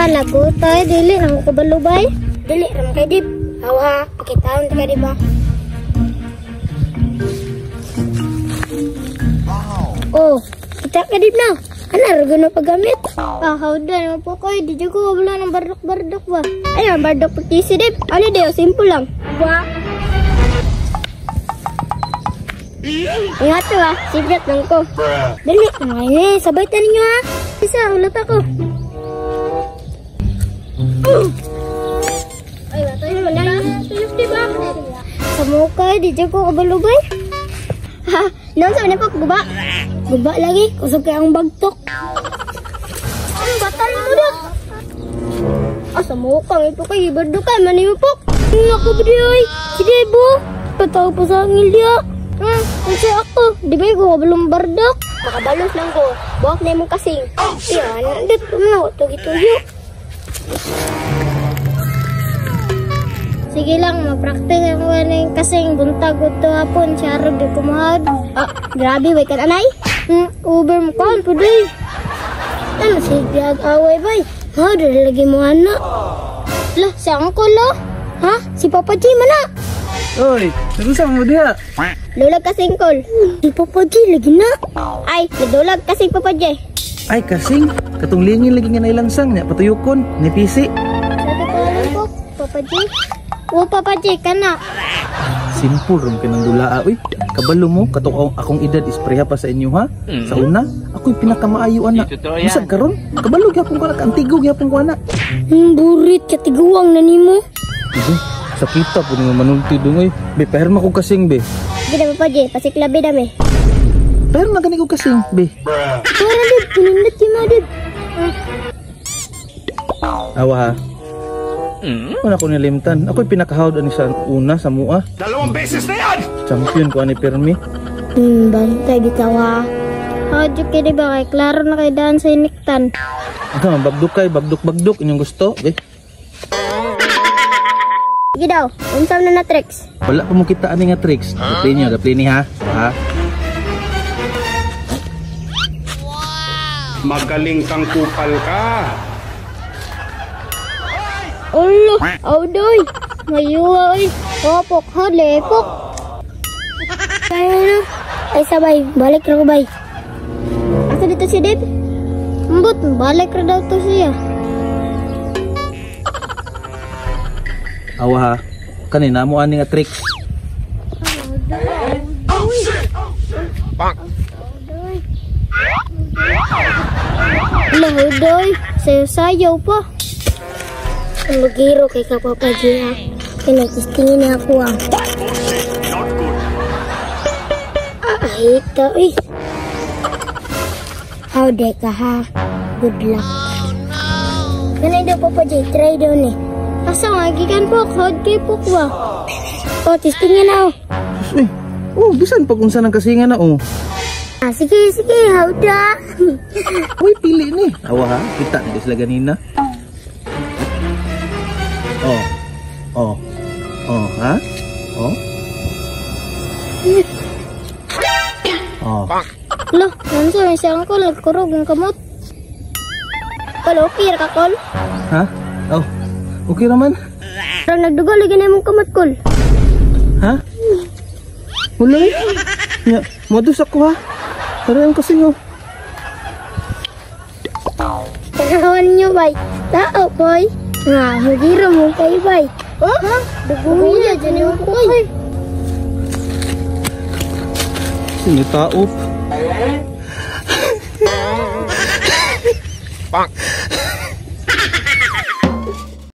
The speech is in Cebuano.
Lagutay, dili na ko kabalubay. Dili ra man kay Dip. Aw ha, pakitaon ka di ba? Oh, kita ka Dip na. Ana ra gano paggamit? Ah, hawdan mo po koy, di jud ko kabalo ng bardok-bardok ba. Ay, ang bardok pagtisi Dip. Ano di, simple lang. Ba? Ingat ba, secret lang ko. Dali, mga ini, sabay ta ninyo ha. Isa, ulat ako. Ay, tayo wala na. Tuyok di ba? Sa mukha, di dyan ko kabalubay. Ha, noon sa manipok, guba. Guba lagi, kusog kay ang bagtok. Ang batal mo da. Ah, sa mukha, ito kay ibardukan, manimupok. Ako ba di oy? Si Debo, pataw pa sa angil diya. Kasi ako, di ba ko kabalong bardok? Makabalos lang ko, buwak na imong kasing. Yan, nandit, tumanaw, tugi-tuyo. Sige lang, ma-practice ako ng kasing buntag o to hapon, siyarog di kumahad. Ah, grabe, way kan anay? Uber mo kaon, pudoy. Ano, sige, away bay. Ha, dali lagi mo anak. Lah, si Uncle lo? Ha? Si Papa G man na. Oy, nagusa mo diha? Lulag kasing kol. Si Papa G lagi na. Ay, nadulag kasing Papa G. Ay, kasing. Katong lingin lagi nga nailansang niya, patuyokon, ni pisi. Sa pangalan ko, Papa G. O, Papa G, kana. Simple ram kanang dulaa. Uy, kabalo mo, katong akong edad ispreha pa sa inyo ha. Sa una, ako'y pinakamaayo anak. Bisag karon, kabalo gyapon ko anak, antigo gyapon ko anak. Burit katiguang na nimo. Sige, sakita po nimo manulti dungoy. Be, paherma ko kasing be. Sige na Papa J, pasiklabi dami. Paherma gani ko kasing be. Tara dib, pinindot yung mga dib. Awa ha. Wala ko nilimtan. Ako'y pinakahawd ani sa una sa mua. 2 beses na yan! Champion ko ani pirmi. Bantay bitaw ha. Hawd yung kini ba kay klaro na kay daan sa iniktan. Ano, bagdok kay, bagdok-bagdok. Inyong gusto, be. Sige daw, unsa na na tricks? Wala pa mo kita ani nga tricks. Gapli niyo, gapli ni ha. Ha? Wow! Magaling kang kupal ka. Ulo, awdoy. Mayuwa oy. Opok, ha, lepok. Kaya na. Ay sabay, balik ra ko bay. Asa dito si Deb? Ambot, balik ra daw to siya. Awa ha. Kanina mo ani nga tricks. Lahudoy, sayo-sayaw pa. Ang magiro kay ka Papa G ha. Pinagtistingin na ako ah. Ah, ito eh. How de ka ha. Good luck. Kanay daw Papa G, try daw ni. Asa nga, gikan po, hod kay po ba? Oh, testingin na oh. Eh, oh, bisan pag unsa ng kasingan na oh. Ah, sige, sige, hawda. Uy, pili ni. Awa ha, kita na sila ganina. Oh, oh, oh, ha? Oh. Oh. Loh, nanso yung siyang ko, nagkurog ang kamot. Kol, okay ra ka, Kol? Ha? Oh, okay raman. Pero nagdugo, lagi na mong kamot, Kol. Ha? Wala eh. Ya, modus ako ha. Tara yung kasing oh. Tanawan nyo, bay. Tao, boy. Nga, magiro mo kayo, bay. Oh? Ha? Dugo niya, dyan yung kukoy. Sino tao? Bang!